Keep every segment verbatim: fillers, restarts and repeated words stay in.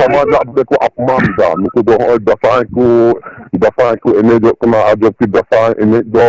ᱥᱚᱢᱟᱡᱟᱜ ᱵᱚᱞᱮ ᱠᱚ ᱟᱯᱢᱟᱱ ᱫᱟ᱾ ᱱᱩᱠᱩ ᱫᱚ ᱦᱚᱸᱜᱼᱚᱭ ᱫᱟᱸᱥᱟᱭ ᱠᱚ, ᱫᱟᱸᱥᱟᱭ ᱠᱚ ᱮᱱᱮᱡᱚᱜ ᱠᱟᱱᱟ, ᱟᱨ ᱡᱚᱵᱠᱤ ᱫᱟᱸᱥᱟᱭ ᱮᱱᱮᱡ ᱫᱚ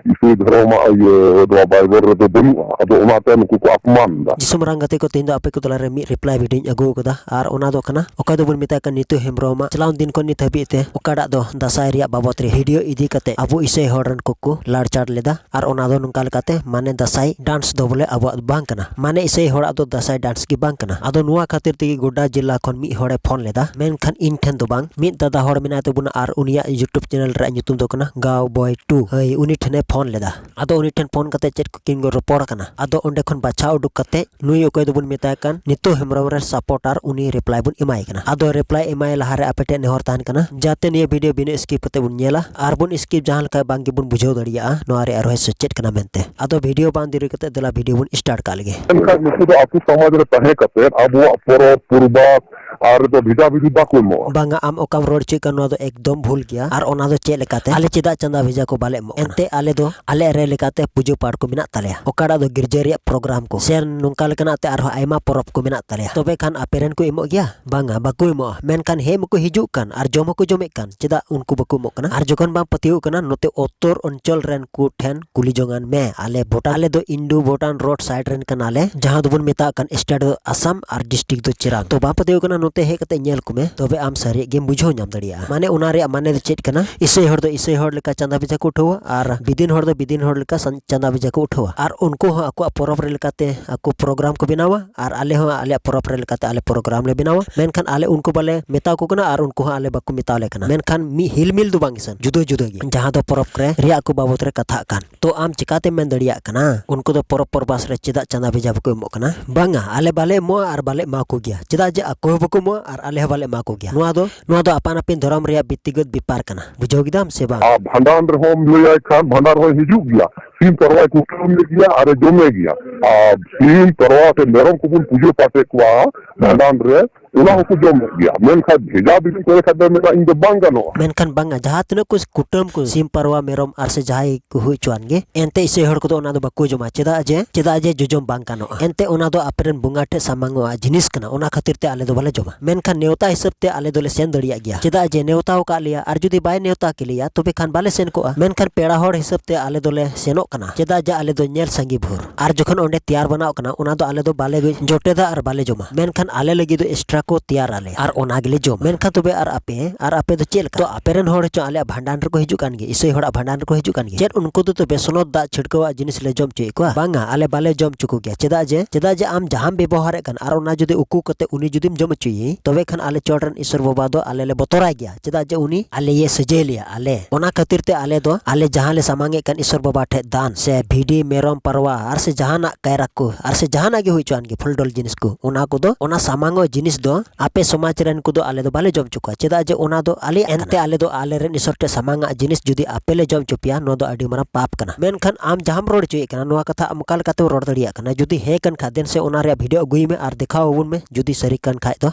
ᱤᱥᱩ ᱫᱷᱚᱨᱚᱢᱟᱜ ᱤᱭᱟᱹ ᱱᱚᱣᱟ ᱵᱟᱭᱵᱚᱞ ᱨᱮᱫᱚ ᱵᱟᱹᱱᱩᱜᱼᱟ᱾ ᱟᱫᱚ ᱚᱱᱟᱛᱮ ᱱᱩᱠᱩ ᱠᱚ ᱟᱯᱢᱟᱱ ᱫᱟ᱾ ᱡᱤᱥᱩ ᱢᱟᱨᱟᱝ ᱜᱟᱛᱮ ᱠᱚ, ᱛᱮᱦᱮᱧ ᱫᱚ ᱟᱯᱮ ᱠᱚ ᱛᱟᱞᱟᱨᱮ ᱢᱤᱫ reply video ᱧ ᱟᱹᱜᱩ ᱟᱠᱟᱫᱟ, ᱟᱨ ᱚᱱᱟ ᱫᱚ ᱠᱟᱱᱟ ᱚᱠᱚᱭ ᱫᱚᱵᱚᱱ ᱢᱮᱛᱟᱭ ᱠᱟᱱ ᱱᱤᱛᱩ ᱦᱮᱢᱵᱨᱚᱢᱟᱜ ᱪᱟᱞᱟᱣ ᱫᱤᱱ ᱠᱷᱚᱱ ᱱᱤᱛ ᱦᱟᱹᱵᱤᱡ ᱛᱮ ᱚᱠᱟᱴᱟᱜ ᱫᱚ ᱫᱟᱸᱥᱟᱭ ᱨᱮᱭᱟᱜ ᱵᱟᱵᱚᱛ ᱨᱮ video ᱤᱫᱤ ᱠᱟᱛᱮ ᱟᱵᱚ ᱤᱥᱟᱹᱭ ᱦᱚᱲ ᱨᱮᱱ ᱠᱚᱠᱚ ᱞᱟᱲᱪᱟᱲ ᱞᱮᱫᱟ, ᱟᱨ ᱚᱱᱟ ᱫᱚ ᱱᱚᱝᱠᱟ ᱞᱮᱠᱟᱛᱮ ᱢᱟᱱᱮ ᱫᱟᱸᱥᱟᱭ dance ᱫᱚ ᱵᱚᱞᱮ ᱟᱵᱚᱣᱟᱜ ᱫᱚ ᱵᱟᱝ ᱠᱟᱱᱟ, ᱢᱟᱱᱮ ᱤᱥᱟᱹᱭ ᱦᱚᱲᱟᱜ ᱫᱚ ᱫᱟᱸᱥᱟᱭ dance ᱜᱮ ᱵᱟᱝ ᱠᱟᱱᱟ᱾ ᱟᱫᱚ ᱱᱚᱣᱟ ᱠᱷᱟᱹᱛᱤᱨ ᱛᱮᱜᱮ ᱜᱚᱰᱰᱟ ᱡᱮᱞᱟ ᱠᱷᱚᱱ ᱢᱤᱫ ᱦᱚᱲᱮ ᱯᱷᱳᱱ ᱞᱮᱫᱟ, ᱢᱮᱱᱠᱷᱟᱱ ᱤᱧ ᱴᱷᱮᱱ ᱫᱚ ᱵᱟᱝ, ᱢᱤᱫ ᱫᱟᱫᱟ ᱦᱚᱲ ᱢᱮᱱᱟᱭ ᱛᱟᱵᱚᱱᱟ ᱟᱨ ᱩᱱᱤᱭᱟᱜ YouTube channel ᱨᱮᱭᱟᱜ ᱧᱩᱛᱩᱢ ᱫᱚ ᱠᱟᱱᱟ ᱜᱟᱣ ᱵᱚᱭ ᱴᱩ᱾ ᱦᱳᱭ, ᱩᱱᱤ ᱴᱷᱮᱱᱮ ᱯᱷᱳᱱ ᱞᱮᱫᱟ᱾ ᱟᱫᱚ ᱩᱱᱤ ᱴᱷᱮᱱ ᱯᱷᱳᱱ ᱠᱟᱛᱮ ᱪᱮᱫ ᱠᱚ ᱠᱤᱱ ᱨᱚᱯᱚᱲ ᱠᱟᱱᱟ, ᱟᱫᱚ ᱚᱸᱰᱮ ᱠᱷᱚᱱ ᱵᱟᱪᱷᱟᱣ ᱩᱰᱩᱠ ᱠᱟᱛᱮ ᱱᱩᱭ ᱚᱠᱚᱭ ᱫᱚᱵᱚᱱ ᱢᱮᱛᱟᱭ ᱠᱟᱱ ᱱᱤᱛᱩ ᱦᱮᱢᱵᱨᱚᱢ ᱨᱮ supporter, ᱩᱱᱤ reply ᱵᱚᱱ ᱮᱢᱟᱭ ᱠᱟᱱᱟ᱾ ᱟᱫᱚ reply ᱮᱢᱟᱭ ᱞᱟᱦᱟᱨᱮ ᱟᱯᱮ ᱴᱷᱮᱱ ᱱᱮᱦᱚᱨ ᱛᱟᱦᱮᱱ ᱠᱟᱱᱟ, ᱡᱟᱛᱮ ᱱᱤᱭᱟᱹ video ᱵᱤᱱᱟᱹ skip ᱠᱟᱛᱮ ᱵᱚᱱ ᱧᱮᱞᱟ, ᱟᱨ ᱵᱚᱱ skip ᱡᱟᱦᱟᱸ ᱞᱮᱠᱟ ᱵᱟᱝ ᱜᱮᱵᱚᱱ ᱵᱩᱡᱷᱟᱹᱣ ᱫᱟᱲᱮᱭᱟᱜᱼᱟ ᱱᱚᱣᱟ ᱨᱮᱭᱟᱜ ᱨᱚᱦᱚᱥᱭᱚ ᱪᱮᱫ ᱠᱟᱱᱟ ᱢᱮᱱᱛᱮ᱾ ᱟᱫᱚ video ᱵᱟᱝ ᱫᱮᱨᱤ ᱠᱟᱛᱮ ᱫᱮᱞᱟ video ᱵᱚᱱ start ᱠᱟᱜ ᱞᱮᱜᱮ᱾ ᱢᱮᱱᱠᱷᱟᱱ ᱱᱩᱠᱩ ᱫᱚ ᱟᱹᱛᱩ ᱥᱚᱢᱟᱡᱽ ᱨᱮ ᱛᱟᱦᱮᱸ ᱠᱟᱛᱮ ᱟᱵᱚᱣᱟᱜ ᱯᱚᱨᱚᱵᱽ ᱯᱩᱨᱵᱟᱥ ᱟᱨ ᱨᱮᱫᱚ ᱵᱷᱮᱡᱟ ᱵᱷᱮᱡᱤ ᱵᱟᱠᱚ ᱮᱢᱚᱜᱼᱟ᱾ ᱵᱟᱝᱟ, ᱟᱢ ᱚᱠᱟᱢ ᱨᱚᱲ ᱦᱚᱪᱚᱭᱮᱫ ᱠᱟᱱ, ᱱᱚᱣᱟ ᱫᱚ ᱮᱠᱫᱚᱢ ᱵᱷᱩᱞ ᱜᱮᱭᱟ᱾ ᱟᱨ ᱚᱱᱟ ᱫᱚ ᱪᱮᱫ ᱞᱮᱠᱟᱛᱮ? ᱟᱞᱮ ᱪᱮᱫᱟᱜ ᱪᱟᱸᱫᱟ ᱵᱷᱮᱡᱟ ᱠᱚ ᱵᱟᱞᱮ ᱮᱢᱚᱜ ᱠᱟᱱᱟ? ᱮᱱᱛᱮ ᱟᱞᱮ ᱫᱚ ᱟᱞᱮ ᱨᱮ ᱞᱮᱠᱟᱛᱮ ᱯᱩᱡᱟᱹ ᱯᱟᱴ ᱠᱚ ᱢᱮᱱᱟᱜ ᱛᱟᱞᱮᱭᱟ, ᱚᱠᱟᱴᱟᱜ ᱫᱚ ᱜᱤᱨᱡᱟᱹ ᱨᱮᱭᱟᱜ program ᱠᱚ, ᱥᱮ ᱱᱚᱝᱠᱟ ᱞᱮᱠᱟᱱᱟᱜ ᱛᱮ ᱟᱨᱦᱚᱸ ᱟᱭᱢᱟ ᱯᱚᱨᱚᱵᱽ ᱠᱚ ᱢᱮᱱᱟᱜ ᱛᱟᱞᱮᱭᱟ᱾ ᱛᱚᱵᱮ ᱠᱷᱟᱱ ᱟᱯᱮ ᱨᱮᱱ ᱠᱚ ᱮᱢᱚᱜ ᱜᱮᱭᱟ? ᱵᱟᱝᱟ, ᱵᱟᱠᱚ ᱮᱢᱚᱜᱼᱟ᱾ ᱢᱮᱱᱠᱷᱟᱱ ᱦᱮᱡ ᱢᱟᱠᱚ ᱦᱤᱡᱩᱜ ᱠᱟᱱ ᱟᱨ ᱡᱚᱢ ᱦᱚᱸᱠᱚ ᱡᱚᱢᱮᱫ ᱠᱟᱱ, ᱪᱮᱫᱟᱜ ᱩᱱᱠᱩ ᱵᱟᱠᱚ ᱮᱢᱚᱜ ᱠᱟᱱᱟ? ᱟᱨ ᱡᱚᱠᱷᱚᱱ ᱵᱟᱢ ᱯᱟᱹᱛᱭᱟᱹᱣ ᱠᱟᱱᱟ, ᱱᱚᱛᱮ ᱩᱛᱛᱚᱨ ᱚᱧᱪᱚᱞ ᱨᱮᱱ ᱠᱚ ᱴᱷᱮᱱ ᱠᱩᱞᱤ ᱡᱚᱝᱟᱱ ᱢᱮ᱾ ᱟᱞᱮ ᱵᱷᱩᱴᱟᱱ, ᱟᱞᱮ ᱫᱚ ᱤᱱᱰᱳ ᱵᱷᱩᱴᱟᱱ road side ᱨᱮᱱ ᱠᱟᱱᱟᱞᱮ, ᱡᱟᱦᱟᱸ ᱫᱚᱵᱚᱱ ᱢᱮᱛᱟᱜ ᱠᱟᱱ state ᱫᱚ ᱟᱥᱟᱢ ᱟᱨ district ᱫᱚ ᱪᱤᱨᱟᱝ᱾ ᱛᱚ ᱵᱟᱢ ᱯᱟᱹᱛᱭᱟᱹᱣ ᱠᱟᱱᱟ, ᱱᱚᱛᱮ ᱦᱮᱡ ᱠᱟᱛᱮ ᱧᱮᱞ ᱠᱚᱢᱮ, ᱛᱚᱵᱮ ᱟᱢ ᱥᱟᱹᱨᱤᱭᱟᱜ ᱜᱮᱢ ᱵᱩᱡᱷᱟᱹᱣ ᱧᱟᱢ ᱫᱟᱲᱮᱭᱟᱜᱼᱟ᱾ ᱢᱟᱱᱮ ᱚᱱᱟ ᱨᱮᱭᱟᱜ ᱢᱟᱱᱮ ᱫᱚ ᱪᱮᱫ ᱠᱟᱱᱟ? ᱤᱥᱟᱹᱭ ᱦᱚᱲ ᱫᱚ ᱤᱥᱟᱹᱭ ᱦᱚᱲ ᱞᱮᱠᱟ ᱪᱟᱸᱫᱟ ᱵᱷᱮᱡᱟ ᱠᱚ ᱩᱴᱷᱟᱹᱣᱟ, ᱟᱨ ᱵᱤᱫᱤᱱ ᱦᱚᱲ ᱫᱚ ᱵᱤᱫᱤᱱ ᱦᱚᱲ ᱞᱮᱠᱟ ᱥᱟᱱ-, ᱪᱟᱸᱫᱟ ᱵᱷᱮᱡᱟ ᱠᱚ ᱩᱴᱷᱟᱹᱣᱟ, ᱟᱨ ᱩᱱᱠᱩ ᱦᱚᱸ ᱟᱠᱚᱣᱟᱜ ᱯᱚᱨᱚᱵᱽ ᱨᱮ ᱞᱮᱠᱟᱛᱮ ᱟᱠᱚ program ᱠᱚ ᱵᱮᱱᱟᱣᱟ, ᱟᱨ ᱟᱞᱮ ᱦᱚᱸ ᱟᱞᱮᱭᱟᱜ ᱯᱚᱨᱚᱵᱽ ᱨᱮ ᱞᱮᱠᱟᱛᱮ ᱟᱞᱮ program ᱞᱮ ᱵᱮᱱᱟᱣᱟ᱾ ᱢᱮᱱᱠᱷᱟᱱ ᱟᱞᱮ ᱩᱱᱠᱩ ᱵᱟᱞᱮ ᱢᱮᱛᱟ ᱠᱚ ᱠᱟᱱᱟ ᱟᱨ ᱩᱱᱠᱩ ᱦᱚᱸ ᱟᱞᱮ ᱵᱟᱠᱚ ᱢᱮᱛᱟ ᱞᱮ ᱠᱟᱱᱟ᱾ ᱢᱮᱱᱠᱷᱟᱱ ᱢᱤᱫ ᱦᱤᱞᱢᱤᱞ ᱫᱚ ᱵᱟᱝ ᱤᱥᱟᱹᱱ, ᱡᱩᱫᱟᱹ ᱡᱩᱫᱟᱹ ᱜᱮ, ᱡᱟᱦᱟᱸ ᱫᱚ ᱯᱚᱨᱚᱵᱽ ᱨᱮ ᱨᱮᱭᱟᱜ ᱠᱚ ᱵᱟᱵᱚᱫ ᱨᱮ ᱠᱟᱛᱷᱟᱜ ᱠᱟᱱ᱾ ᱛᱚ ᱟᱢ ᱪᱤᱠᱟᱛᱮᱢ ᱢᱮᱱ ᱫᱟᱲᱮᱭᱟᱜ ᱠᱟᱱᱟ ᱩᱱᱠᱩ ᱫᱚ ᱯᱚᱨᱚᱵᱽ ᱯᱚᱨᱵᱟᱥ ᱨᱮ ᱪᱮᱫᱟᱜ ᱪᱟᱸᱫᱟ ᱵᱷᱮᱡᱟ ᱵᱟᱠᱚ ᱮᱢᱚᱜ ᱠᱟᱱᱟ? ᱵᱟᱝᱟ, ᱟᱞᱮ ᱵᱟᱞᱮ ᱮᱢᱚᱜᱼᱟ ᱟᱨ ᱵᱟᱞᱮ ᱮᱢᱟ ᱠᱚ ᱜᱮᱭᱟ᱾ ᱪᱮᱫᱟᱜ ᱡᱮ ᱟᱠᱚ ᱦᱚᱸ ᱵᱟᱠᱚ ᱮᱢᱚᱜᱼᱟ ᱟᱨ ᱟᱞᱮ ᱦᱚᱸ ᱵᱟᱞᱮ ᱮᱢᱟ ᱠᱚ ᱜᱮᱭᱟ᱾ ᱱᱚᱣᱟ ᱫᱚ, ᱱᱚᱣᱟ ᱫᱚ ᱟᱯᱟᱱ ᱟᱹᱯᱤᱱ ᱫᱷᱚᱨᱚᱢ ᱨᱮᱭᱟᱜ ᱵᱮᱠᱛᱤᱜᱚᱛ ᱵᱮᱯᱟᱨ ᱠᱟᱱᱟ᱾ ᱵᱩᱡᱷᱟᱹᱣ ᱠᱮᱫᱟᱢ ᱥᱮ ᱵᱟᱝ? ᱟᱨ ᱵᱷᱟᱸᱰᱟᱱ ᱨᱮᱦᱚᱸᱢ ᱞᱟᱹᱭᱟᱭ ᱠᱷᱟᱱ, ᱵᱷᱟᱸᱰᱟᱱ ᱨᱮᱦᱚᱸᱭ ᱦᱤᱡᱩᱜ ᱜᱮᱭᱟ, ᱥᱤᱢ ᱯᱟᱨᱣᱟᱭ ᱠᱩᱴᱟᱹᱢ ᱞᱮᱫ ᱜᱮᱭᱟ ᱟᱨᱮ ᱡᱚᱢᱮ ᱜᱮᱭᱟ᱾ ᱟᱨ ᱥᱤᱢ ᱯᱟᱨᱣᱟ ᱥᱮ ᱢᱮᱨᱚᱢ ᱠᱚᱵᱚᱱ ᱯᱩᱡᱟᱹ ᱯᱟᱴᱮᱫ ᱠᱚᱣᱟ ᱵᱷᱟᱸᱰᱟᱱ ᱨᱮ, ᱚᱱᱟ ᱦᱚᱸᱠᱚ ᱡᱚᱢᱮᱫ ᱜᱮᱭᱟ᱾ ᱢᱮᱱᱠᱷᱟᱱ ᱵᱷᱮᱡᱟ ᱵᱤᱞᱤ ᱠᱚᱨᱮ ᱠᱷᱟᱡ ᱫᱚ ᱢᱮᱱᱟ, ᱤᱧ ᱫᱚ ᱵᱟᱝ ᱜᱟᱱᱚᱜᱼᱟ᱾ ᱢᱮᱱᱠᱷᱟᱱ ᱵᱟᱝᱟ, ᱡᱟᱦᱟᱸ ᱛᱤᱱᱟᱹᱜ ᱠᱚ ᱠᱩᱴᱟᱹᱢ ᱠᱚ ᱥᱤᱢ, ᱯᱟᱨᱣᱟ, ᱢᱮᱨᱚᱢ ᱟᱨ ᱥᱮ ᱡᱟᱦᱟᱸᱭ ᱠᱚ ᱦᱩᱭ ᱦᱚᱪᱚᱣᱟᱱ ᱜᱮ, ᱮᱱᱛᱮ ᱤᱥᱟᱹᱭ ᱦᱚᱲ ᱠᱚᱫᱚ ᱚᱱᱟ ᱫᱚ ᱵᱟᱠᱚ ᱡᱚᱢᱟ᱾ ᱪᱮᱫᱟᱜ ᱡᱮ, ᱪᱮᱫᱟᱜ ᱡᱮ ᱡᱚᱡᱚᱢ ᱵᱟᱝ ᱜᱟᱱᱚᱜᱼᱟ᱾ ᱮᱱᱛᱮ ᱚᱱᱟ ᱫᱚ ᱟᱯᱮᱨᱮᱱ ᱵᱚᱸᱜᱟ ᱴᱷᱮᱡ ᱥᱟᱢᱟᱝᱚᱜᱼᱟ ᱡᱤᱱᱤᱥ ᱠᱟᱱᱟ, ᱚᱱᱟ ᱠᱷᱟᱹᱛᱤᱨ ᱛᱮ ᱟᱞᱮ ᱫᱚ ᱵᱟᱞᱮ ᱡᱚᱢᱟ᱾ ᱢᱮᱱᱠᱷᱟᱱ ᱱᱮᱣᱛᱟ ᱦᱤᱥᱟᱹᱵ ᱛᱮ ᱟᱞᱮ ᱫᱚᱞᱮ ᱥᱮᱱ ᱫᱟᱲᱮᱭᱟᱜ ᱜᱮᱭᱟ᱾ ᱪᱮᱫᱟᱜ ᱡᱮ ᱱᱮᱣᱛᱟ ᱟᱠᱟᱫ ᱞᱮᱭᱟ, ᱟᱨ ᱡᱩᱫᱤ ᱵᱟᱭ ᱱᱮᱣᱛᱟ ᱠᱮᱞᱮᱭᱟ, ᱛᱚᱵᱮ ᱠᱷᱟᱱ ᱵᱟᱞᱮ ᱥᱮᱱ ᱠᱚᱜᱼᱟ᱾ ᱢᱮᱱᱠᱷᱟᱱ ᱯᱮᱲᱟ ᱦᱚᱲ ᱦᱤᱥᱟᱹᱵ ᱛᱮ ᱟᱞᱮ ᱫᱚᱞᱮ ᱥᱮᱱᱚᱜ ᱠᱟᱱᱟ᱾ ᱪᱮᱫᱟᱜ ᱡᱮ ᱟᱞᱮ ᱫᱚ ᱧᱮᱞ ᱥᱟᱸᱜᱮ ᱵᱷᱳᱨ᱾ ᱟᱨ ᱡᱚᱠᱷᱚᱱ ᱚᱸᱰᱮ ᱛᱮᱭᱟᱨ ᱵᱮᱱᱟᱣ ᱠᱟᱱᱟ, ᱚᱱᱟ ᱫᱚ ᱟᱞᱮ ᱫᱚ ᱵᱟᱞᱮ ᱡᱚᱴᱮᱫᱟ ᱟᱨ ᱵᱟᱞᱮ ᱡᱚᱢᱟ᱾ ᱢᱮᱱᱠᱷᱟᱱ ᱟᱞᱮ ᱞᱟᱹᱜᱤᱫ ᱫᱚ extra ᱠᱚ ᱛᱮᱭᱟᱨ ᱟᱞᱮ ᱟᱨ ᱚᱱᱟ ᱜᱮᱞᱮ ᱡᱚᱢᱟ᱾ ᱢᱮᱱᱠᱷᱟᱱ ᱛᱚᱵᱮ ᱟᱨ ᱟᱯᱮ, ᱟᱨ ᱟᱯᱮ ᱫᱚ ᱪᱮᱫ ᱞᱮᱠᱟ? ᱛᱚ ᱟᱯᱮᱨᱮᱱ ᱦᱚᱲ ᱦᱚᱪᱚ ᱟᱞᱮᱭᱟᱜ ᱵᱷᱟᱸᱰᱟᱱ ᱨᱮᱠᱚ ᱦᱤᱡᱩᱜ ᱠᱟᱱ ᱜᱮ, ᱤᱥᱟᱹᱭ ᱦᱚᱲᱟᱜ ᱵᱷᱟᱸᱰᱟᱱ ᱨᱮᱠᱚ ᱦᱤᱡᱩᱜ ᱠᱟᱱ ᱜᱮ᱾ ᱪᱮᱫ ᱩᱱᱠᱩ ᱫᱚ ᱛᱚᱵᱮ ᱥᱚᱱᱚᱛ ᱫᱟᱜ ᱪᱷᱤᱲᱠᱟᱹᱣᱟᱜ ᱡᱤᱱᱤᱥ ᱞᱮ ᱡᱚᱢ ᱦᱚᱪᱚᱭᱮᱫ ᱠᱚᱣᱟ? ᱵᱟᱝᱟ, ᱟᱞᱮ ᱵᱟᱞᱮ ᱡᱚᱢ ᱦᱚᱪᱚ ᱠᱚ ᱜᱮᱭᱟ᱾ ᱪᱮᱫᱟᱜ ᱡᱮ, ᱪᱮᱫᱟᱜ ᱡᱮ ᱟᱢ ᱡᱟᱦᱟᱸᱢ ᱵᱮᱵᱚᱦᱟᱨᱮᱫ ᱠᱟᱱ ᱟᱨ ᱚᱱᱟ ᱡᱩᱫᱤ ᱩᱠᱩ ᱠᱟᱛᱮ ᱩᱱᱤ ᱡᱩᱫᱤᱢ ᱡᱚᱢ ᱦᱚᱪᱚᱭᱮ, ᱛᱚᱵᱮ ᱠᱷᱟᱱ ᱟᱞᱮ ᱪᱚᱴ ᱨᱮᱱ ᱤᱥᱚᱨ ᱵᱟᱵᱟ ᱫᱚ ᱟᱞᱮ ᱞᱮ ᱵᱚᱛᱚᱨᱟᱭ ᱜᱮᱭᱟ᱾ ᱪᱮᱫᱟᱜ ᱡᱮ ᱩᱱᱤ ᱟᱞᱮᱭᱮ ᱥᱟᱹᱡᱟᱹᱭ ᱞᱮᱭᱟ, ᱟᱞᱮ᱾ ᱚᱱᱟ ᱠᱷᱟᱹᱛᱤᱨ ᱛᱮ ᱟᱞᱮ ᱫᱚ, ᱟᱞᱮ ᱡᱟᱦᱟᱸ ᱞᱮ ᱥᱟᱢᱟᱝᱮᱫ ᱠᱟᱱ ᱤᱥᱚᱨ ᱵᱟᱵᱟ ᱴᱷᱮᱡ ᱫᱟᱱ, ᱥᱮ ᱵᱷᱤᱰᱤ, ᱢᱮᱨᱚᱢ, ᱯᱟᱨᱣᱟ, ᱟᱨ ᱥᱮ ᱡᱟᱦᱟᱱᱟᱜ ᱠᱟᱭᱨᱟ ᱠᱚ, ᱟᱨ ᱥᱮ ᱡᱟᱦᱟᱱᱟᱜ ᱜᱮ ᱦᱩᱭ ᱦᱚᱪᱚᱣᱟᱱ ᱜᱮ, ᱯᱷᱚᱞ ᱰᱚᱞ ᱡᱤᱱᱤᱥ ᱠᱚ, ᱚᱱᱟ ᱠᱚᱫᱚ, ᱚᱱᱟ ᱥᱟᱢᱟᱝᱚᱜ ᱡᱤᱱᱤᱥ ᱫᱚ ᱟᱯᱮ ᱥᱚᱢᱟᱡᱽ ᱨᱮᱱ ᱠᱚᱫᱚ ᱟᱞᱮ ᱫᱚ ᱵᱟᱞᱮ ᱡᱚᱢ ᱦᱚᱪᱚ ᱠᱚᱣᱟ᱾ ᱪᱮᱫᱟᱜ ᱡᱮ ᱚᱱᱟ ᱫᱚ ᱟᱞᱮᱭᱟᱜ ᱮᱱᱛᱮ ᱠᱟᱱᱟ᱾ ᱟᱞᱮ ᱫᱚ ᱟᱞᱮᱨᱮᱱ ᱤᱥᱚᱨ ᱴᱷᱮᱡ ᱥᱟᱢᱟᱝᱟᱜ ᱡᱤᱱᱤᱥ ᱡᱩᱫᱤ ᱟᱯᱮ ᱞᱮ ᱡᱚᱢ ᱦᱚᱪᱚ ᱯᱮᱭᱟ, ᱱᱚᱣᱟ ᱫᱚ ᱟᱹᱰᱤ ᱢᱟᱨᱟᱝ ᱯᱟᱯ ᱠᱟᱱᱟ᱾ ᱢᱮᱱᱠᱷᱟᱱ ᱟᱢ ᱡᱟᱦᱟᱸᱢ ᱨᱚᱲ ᱦᱚᱪᱚᱭᱮᱫ ᱠᱟᱱᱟ, ᱱᱚᱣᱟ ᱠᱟᱛᱷᱟ ᱟᱢ ᱚᱠᱟ ᱞᱮᱠᱟᱛᱮᱢ ᱨᱚᱲ ᱫᱟᱲᱮᱭᱟᱜ ᱠᱟᱱᱟ? ᱡᱩᱫᱤ ᱦᱮᱸ ᱠᱟᱱ ᱠᱷᱟᱡ, ᱫᱮᱱ ᱥᱮ ᱚᱱᱟ ᱨᱮᱭᱟᱜ ᱵᱷᱤᱰᱤᱭᱳ ᱟᱹᱜᱩᱭ ᱢᱮ ᱟᱨ ᱫᱮᱠᱷᱟᱣ ᱟᱵᱚᱱ ᱢᱮ, ᱡᱩᱫᱤ ᱥᱟᱹᱨᱤ ᱠᱟᱱ ᱠᱷᱟᱡ ᱫᱚ᱾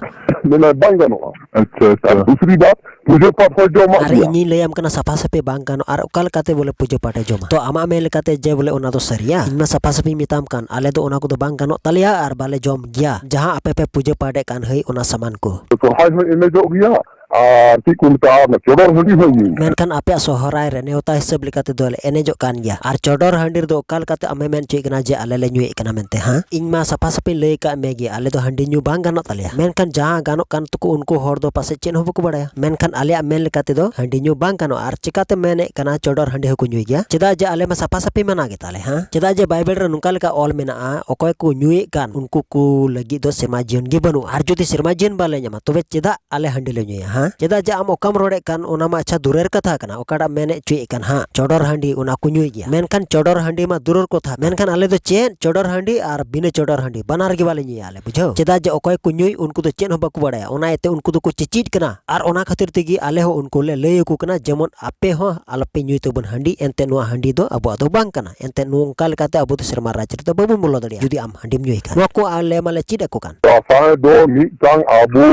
ᱢᱮᱱᱟ ᱵᱟᱝ ᱜᱟᱱᱚᱜᱼᱟ᱾ ᱟᱪᱪᱷᱟ, ᱟᱪᱪᱷᱟ᱾ ᱟᱨ ᱫᱩᱥᱨᱤ ᱵᱟᱛ, ᱯᱩᱡᱟᱹ ᱯᱟᱴ ᱦᱚᱸ ᱡᱚᱢᱟᱜ ᱟᱨ ᱜᱮᱭᱟ᱾ ᱤᱧᱤᱧ ᱞᱟᱹᱭᱟᱢ ᱠᱟᱱᱟ, ᱥᱟᱯᱷᱟ ᱥᱟᱹᱯᱷᱤ ᱵᱟᱝ ᱜᱟᱱᱚᱜᱼᱟ᱾ ᱟᱨ ᱚᱠᱟ ᱞᱮᱠᱟᱛᱮ ᱵᱚᱞᱮ ᱯᱩᱡᱟᱹ ᱯᱟᱴ ᱮ ᱡᱚᱢᱟ? ᱛᱚ ᱟᱢᱟᱜ ᱢᱮᱱ ᱞᱮᱠᱟᱛᱮ ᱡᱮ ᱵᱚᱞᱮ ᱚᱱᱟ ᱫᱚ ᱥᱟᱹᱨᱤᱭᱟ? ᱤᱧ ᱢᱟ ᱥᱟᱯᱷᱟ ᱥᱟᱹᱯᱷᱤᱧ ᱢᱮᱛᱟᱢ ᱠᱟᱱ, ᱟᱞᱮ ᱫᱚ ᱚᱱᱟ ᱠᱚᱫᱚ ᱵᱟᱝ ᱜᱟᱱᱚᱜ ᱛᱟᱞᱮᱭᱟ ᱟᱨ ᱵᱟᱞᱮ ᱡᱚᱢ ᱜᱮᱭᱟ, ᱡᱟᱦᱟᱸ ᱟᱯᱮ ᱯᱮ ᱯᱩᱡᱟᱹ ᱯᱟᱴ ᱮᱫ ᱠᱟᱱ ᱦᱟᱹᱭ, ᱚᱱᱟ ᱥᱟᱢᱟᱱ ᱠᱚ᱾ ᱥᱚᱨᱦᱟᱭ ᱦᱚᱸ ᱮᱱᱮᱡᱚᱜ ᱜᱮᱭᱟ, ᱟᱨ ᱪᱮᱫ ᱠᱚ ᱢᱮᱛᱟᱜᱼᱟ, ᱚᱱᱟ ᱪᱚᱰᱚᱨ ᱦᱟᱺᱰᱤ ᱦᱚᱸ ᱧᱩᱭ ᱜᱮᱭᱟ᱾ ᱢᱮᱱᱠᱷᱟᱱ ᱟᱯᱮᱭᱟᱜ ᱥᱚᱦᱨᱟᱭ ᱨᱮ ᱱᱮᱣᱛᱟ ᱦᱤᱥᱟᱹᱵ ᱞᱮᱠᱟ ᱛᱮᱫᱚ ᱞᱮ ᱮᱱᱮᱡᱚᱜ ᱠᱟᱱ ᱜᱮᱭᱟ᱾ ᱟᱨ ᱪᱚᱰᱚᱨ ᱦᱟᱺᱰᱤ ᱨᱮᱫᱚ ᱚᱠᱟ ᱞᱮᱠᱟᱛᱮ ᱟᱢᱮ ᱢᱮᱱ ᱦᱚᱪᱚᱭᱮᱫ ᱠᱟᱱᱟ ᱡᱮ ᱟᱞᱮ ᱞᱮ ᱧᱩᱭᱮᱫ ᱠᱟᱱᱟ ᱢᱮᱱᱛᱮ? ᱦᱮᱸ, ᱤᱧ ᱢᱟ ᱥᱟᱯᱷᱟ ᱥᱟᱹᱯᱷᱤᱧ ᱞᱟᱹᱭ ᱟᱠᱟᱫ ᱢᱮ ᱜᱮ, ᱟᱞᱮ ᱫᱚ ᱦᱟᱺᱰᱤ ᱧᱩ ᱵᱟᱝ ᱜᱟᱱᱚᱜ ᱛᱟᱞᱮᱭᱟ᱾ ᱢᱮᱱᱠᱷᱟᱱ ᱡᱟᱦᱟᱸ ᱜᱟᱱᱚᱜ ᱠᱟᱱ ᱛᱟᱠᱚ, ᱩᱱᱠᱩ ᱦᱚᱲ ᱫᱚ ᱯᱟᱥᱮᱡ ᱪᱮᱫ ᱦᱚᱸ ᱵᱟᱠᱚ ᱵᱟᱲᱟᱭᱟ᱾ ᱢᱮᱱᱠᱷᱟᱱ ᱟᱞᱮᱭᱟᱜ ᱢᱮᱱ ᱞᱮᱠᱟ ᱛᱮᱫᱚ ᱦᱟᱺᱰᱤ ᱧᱩ ᱵᱟᱝ ᱜᱟᱱᱚᱜᱼᱟ᱾ ᱟᱨ ᱪᱤᱠᱟᱛᱮ ᱢᱮᱱᱮᱫ ᱠᱟᱱᱟ ᱪᱚᱰᱚᱨ ᱦᱟᱺᱰᱤ ᱦᱚᱸᱠᱚ ᱧᱩᱭ ᱜᱮᱭᱟ? ᱪᱮᱫᱟᱜ ᱡᱮ ᱟᱞᱮ ᱢᱟ ᱥᱟᱯᱷᱟ ᱥᱟᱹᱯᱷᱤ ᱢᱟᱱᱟ ᱜᱮ ᱛᱟᱞᱮ, ᱦᱮᱸ? ᱪᱮᱫᱟᱜ ᱡᱮ ᱵᱟᱭᱵᱮᱞ ᱨᱮ ᱱᱚᱝᱠᱟ ᱞᱮᱠᱟ ᱚᱞ ᱢᱮᱱᱟᱜᱼᱟ, ᱚᱠᱚᱭ ᱠᱚ ᱧᱩᱭᱮᱫ ᱠᱟᱱ, ᱩᱱᱠᱩ ᱠᱚ ᱞᱟᱹᱜᱤᱫ ᱫᱚ ᱥᱮᱨᱢᱟ ᱡᱤᱭᱚᱱ ᱜᱮ ᱵᱟᱹᱱᱩᱜᱼᱟ᱾ ᱟᱨ ᱡᱩᱫᱤ ᱥᱮᱨᱢᱟ ᱡᱤᱭᱚᱱ ᱵᱟᱞᱮ ᱧᱟᱢᱟ, ᱛᱚᱵᱮ ᱪᱮᱫᱟᱜ ᱟᱞᱮ ᱦᱟᱺᱰᱤ ᱞᱮ ᱧᱩᱭᱟ, ᱦᱮᱸ? ᱪᱮᱫᱟᱜ ᱡᱮ ᱟᱢ ᱚᱠᱟᱢ ᱨᱚᱲᱮᱫ ᱠᱟᱱ, ᱚᱱᱟ ᱢᱟ ᱟᱪᱪᱷᱟ ᱫᱩᱨᱮᱨ ᱠᱟᱛᱷᱟ ᱠᱟᱱᱟ, ᱚᱠᱟᱴᱟᱜ ᱢᱮᱱ ᱦᱚᱪᱚᱭᱮᱫ ᱠᱟᱱ ᱦᱟᱸᱜ, ᱪᱚᱰᱚᱨ ᱦᱟᱺᱰᱤ, ᱚᱱᱟ ᱠᱚ ᱧᱩᱭ ᱜᱮᱭᱟ᱾ ᱢᱮᱱᱠᱷᱟᱱ ᱪᱚᱰᱚᱨ ᱦᱟᱺᱰᱤ ᱢᱟ ᱫᱩᱨᱮᱨ ᱠᱚᱛᱷᱟ, ᱢᱮᱱᱠᱷᱟᱱ ᱟᱞᱮ ᱫᱚ ᱪᱮᱫ ᱪᱚᱰᱚᱨ ᱦᱟᱺᱰᱤ ᱟᱨ ᱵᱤᱱᱟᱹ ᱪᱚᱰᱚᱨ ᱦᱟᱺᱰᱤ ᱵᱟᱱᱟᱨ ᱜᱮ ᱵᱟᱞᱮ ᱧᱩᱭᱟ ᱟᱞᱮ, ᱵᱩᱡᱷᱟᱹᱣ? ᱪᱮᱫᱟᱜ ᱡᱮ ᱚᱠᱚᱭ ᱠᱚ ᱧᱩᱭ, ᱩᱱᱠᱩ ᱫᱚ ᱪᱮᱫ ᱦᱚᱸ ᱵᱟᱠᱚ ᱵᱟᱲᱟᱭᱟ, ᱚᱱᱟ ᱤᱭᱟᱹᱛᱮ ᱩᱱᱠᱩ ᱫᱚᱠᱚ ᱪᱮᱪᱤᱫ ᱠᱟᱱᱟ᱾ ᱟᱨ ᱚᱱᱟ ᱠᱷᱟᱹᱛᱤᱨ ᱛᱮᱜᱮ ᱟᱞᱮ ᱦᱚᱸ ᱩᱱᱠᱩ ᱞᱮ ᱞᱟᱹᱭ ᱟᱠᱚ ᱠᱟᱱᱟ, ᱡᱮᱢᱚᱱ ᱟᱯᱮ ᱦᱚᱸ ᱟᱞᱚᱯᱮ ᱧᱩᱭ ᱛᱟᱵᱚᱱ ᱦᱟᱺᱰᱤ, ᱮᱱᱛᱮ ᱱᱚᱣᱟ ᱦᱟᱺᱰᱤ ᱫᱚ ᱟᱵᱚᱣᱟᱜ ᱫᱚ ᱵᱟᱝ ᱠᱟᱱᱟ᱾ ᱮᱱᱛᱮ ᱱᱚᱝᱠᱟ ᱞᱮᱠᱟᱛᱮ ᱟᱵᱚ ᱫᱚ ᱥᱮᱨᱢᱟ ᱨᱟᱡᱽ ᱨᱮᱫᱚ ᱵᱟᱵᱚᱱ ᱵᱚᱞᱚ ᱫᱟᱲᱮᱭᱟᱜᱼᱟ, ᱡᱩᱫᱤ ᱟᱢ ᱦᱟᱺᱰᱤᱢ ᱧᱩᱭ ᱠᱷᱟᱱ᱾ ᱱᱚᱣᱟ ᱠᱚ ᱟᱞᱮ ᱢᱟᱞᱮ ᱪᱮᱫ ᱟᱠᱚ ᱠᱟᱱ᱾ ᱫᱟᱸᱥᱟᱭ ᱫᱚ ᱢᱤᱫᱴᱟᱝ ᱟᱵᱚ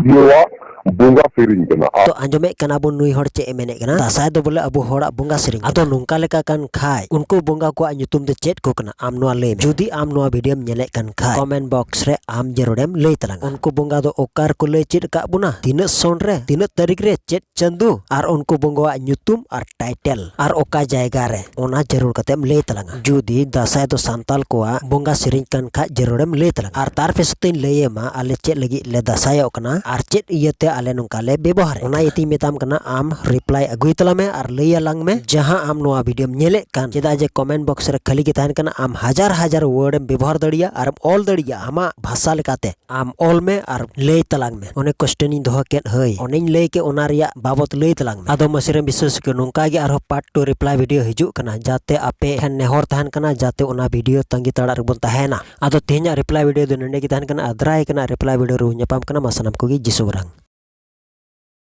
ᱤᱭᱟᱹᱣᱟᱜ ᱵᱚᱸᱜᱟ ᱥᱮᱨᱮᱧ ᱠᱟᱱᱟ᱾ ᱟᱨ ᱛᱚ ᱟᱸᱡᱚᱢᱮᱫ ᱠᱟᱱᱟ ᱵᱚᱱ ᱱᱩᱭ ᱦᱚᱲ ᱪᱮᱫ ᱮ ᱢᱮᱱᱮᱫ ᱠᱟᱱᱟ, ᱫᱟᱸᱥᱟᱭ ᱫᱚ ᱵᱚᱞᱮ ᱟᱵᱚ ᱦᱚᱲᱟᱜ ᱵᱚᱸᱜᱟ ᱥᱮᱨᱮᱧ ᱠᱟᱱᱟ᱾ ᱟᱫᱚ ᱱᱚᱝᱠᱟ ᱞᱮᱠᱟ ᱠᱟᱱ ᱠᱷᱟᱡ ᱩᱱᱠᱩ ᱵᱚᱸᱜᱟ ᱠᱚᱣᱟᱜ ᱧᱩᱛᱩᱢ ᱫᱚ ᱪᱮᱫ ᱠᱚ ᱠᱟᱱᱟ? ᱟᱢ ᱱᱚᱣᱟ ᱞᱟᱹᱭ ᱢᱮ, ᱡᱩᱫᱤ ᱟᱢ ᱱᱚᱣᱟ ᱵᱷᱤᱰᱤᱭᱳᱢ ᱧᱮᱞᱮᱫ ᱠᱟᱱ ᱠᱷᱟᱡ, ᱠᱚᱢᱮᱱᱴ ᱵᱚᱠᱥ ᱨᱮ ᱟᱢ ᱡᱟᱹᱨᱩᱲᱮᱢ ᱞᱟᱹᱭ ᱛᱟᱞᱟᱝᱟ᱾ ᱩᱱᱠᱩ ᱵᱚᱸᱜᱟ ᱫᱚ ᱚᱠᱟ ᱨᱮᱠᱚ ᱞᱟᱹᱭ ᱪᱮᱫ ᱟᱠᱟᱫ ᱵᱚᱱᱟ, ᱛᱤᱱᱟᱹᱜ ᱥᱚᱱ ᱨᱮ, ᱛᱤᱱᱟᱹᱜ ᱛᱟᱹᱨᱤᱠᱷ ᱨᱮ, ᱪᱮᱫ ᱪᱟᱸᱫᱚ, ᱟᱨ ᱩᱱᱠᱩ ᱵᱚᱸᱜᱟᱣᱟᱜ ᱧᱩᱛᱩᱢ ᱟᱨ ᱴᱟᱭᱴᱮᱞ ᱟᱨ ᱚᱠᱟ ᱡᱟᱭᱜᱟ ᱨᱮ, ᱚᱱᱟ ᱡᱟᱹᱨᱩᱲ ᱠᱟᱛᱮᱢ ᱞᱟᱹᱭ ᱛᱟᱞᱟᱝᱟ᱾ ᱡᱩᱫᱤ ᱫᱟᱸᱥᱟᱭ ᱫᱚ ᱥᱟᱱᱛᱟᱞ ᱠᱚᱣᱟᱜ ᱵᱚᱸᱜᱟ ᱥᱮᱨᱮᱧ ᱠᱟᱱ ᱠᱷᱟᱡ, ᱡᱟᱹᱨᱩᱲᱮᱢ ᱞᱟᱹᱭ ᱛᱟᱞᱟᱝᱟ᱾ ᱟᱨ ᱛᱟᱨ ᱯᱮ ᱥᱚᱛᱮᱧ ᱞᱟᱹᱭ ᱟᱢᱟ ᱟᱞᱮ ᱪᱮᱫ ᱞᱟᱹᱜᱤᱫ ᱞᱮ ᱫᱟᱸᱥᱟᱭᱚᱜ ᱠᱟᱱᱟ ᱟᱨ ᱪᱮᱫ ᱤᱭᱟᱹᱛᱮ ᱟᱞᱮ ᱱᱚᱝᱠᱟ ᱞᱮ ᱵᱮᱵᱚᱦᱟᱨᱮᱫ ᱠᱟᱱᱟ᱾ ᱚᱱᱟ ᱤᱭᱟᱹᱛᱮᱧ ᱢᱮᱛᱟᱢ ᱠᱟᱱᱟ, ᱟᱢ ᱨᱤᱯᱞᱟᱭ ᱟᱹᱜᱩᱭ ᱛᱟᱞᱟᱝ ᱢᱮ ᱟᱨ ᱞᱟᱹᱭ ᱟᱞᱟᱝ ᱢᱮ ᱡᱟᱦᱟᱸ ᱟᱢ ᱱᱚᱣᱟ ᱵᱷᱤᱰᱤᱭᱳᱢ ᱧᱮᱞᱮᱫ ᱠᱟᱱ᱾ ᱪᱮᱫᱟᱜ ᱡᱮ ᱠᱚᱢᱮᱱᱴ ᱵᱚᱠᱥ ᱨᱮ ᱠᱷᱟᱹᱞᱤ ᱜᱮ ᱛᱟᱦᱮᱱ ᱠᱟᱱᱟ, ᱟᱢ ᱦᱟᱡᱟᱨ ᱦᱟᱡᱟᱨ ᱣᱟᱨᱰ ᱮᱢ ᱵᱮᱵᱚᱦᱟᱨ ᱫᱟᱲᱮᱭᱟᱜᱼᱟ ᱟᱨᱮᱢ ᱚᱞ ᱫᱟᱲᱮᱭᱟᱜᱼᱟ ᱟᱢᱟᱜ ᱵᱷᱟᱥᱟ ᱞᱮᱠᱟᱛᱮ᱾ ᱟᱢ ᱚᱞ ᱢᱮ ᱟᱨ ᱞᱟᱹᱭ ᱛᱟᱞᱟᱝ ᱢᱮ᱾ ᱚᱱᱮ ᱠᱚᱥᱪᱮᱱ ᱤᱧ ᱫᱚᱦᱚ ᱠᱮᱫ, ᱦᱟᱹᱭ, ᱚᱱᱮᱧ ᱞᱟᱹᱭ ᱠᱮᱫ, ᱚᱱᱟ ᱨᱮᱭᱟᱜ ᱵᱟᱵᱚᱛ ᱞᱟᱹᱭ ᱛᱟᱞᱟᱝ ᱢᱮ᱾ ᱟᱫᱚ ᱢᱟᱹᱥᱤᱨᱮᱢ ᱵᱤᱥᱣᱟᱥ ᱠᱚ, ᱱᱚᱝᱠᱟ ᱜᱮ ᱟᱨᱦᱚᱸ ᱯᱟᱨᱴ ᱴᱩ ᱨᱤᱯᱞᱟᱭ ᱵᱷᱤᱰᱤᱭᱳ ᱦᱤᱡᱩᱜ ᱠᱟᱱᱟ, ᱡᱟᱛᱮ ᱟᱯᱮ ᱴᱷᱮᱱ ᱱᱮᱦᱚᱨ ᱛᱟᱦᱮᱱ ᱠᱟᱱᱟ, ᱡᱟᱛᱮ ᱚᱱᱟ ᱵᱷᱤᱰᱤᱭᱳ ᱛᱟᱺᱜᱤ ᱛᱟᱲᱟᱜ ᱨᱮᱵᱚᱱ ᱛᱟᱦᱮᱱᱟ᱾ ᱟᱫᱚ ᱛᱮᱦᱮᱧᱟᱜ ᱨᱤᱯᱞᱟᱭ ᱵᱷᱤᱰᱤᱭᱳ ᱫᱚ ᱱᱚᱸᱰᱮ ᱜᱮ ᱛᱟᱦᱮᱱ ᱠᱟᱱᱟ᱾ ᱟᱨ ᱫᱟᱨᱟᱭ ᱠᱟᱱᱟ ᱨᱤᱯᱞᱟᱭ ᱵᱷᱤᱰᱤᱭᱳ ᱨᱮᱵᱚᱱ ᱧᱟᱯᱟᱢ ᱠᱟᱱᱟ᱾ ᱢᱟ ᱥᱟᱱᱟᱢ ᱠᱚᱜᱮ ᱡᱤᱥᱩ ᱢᱟᱨᱟᱝ᱾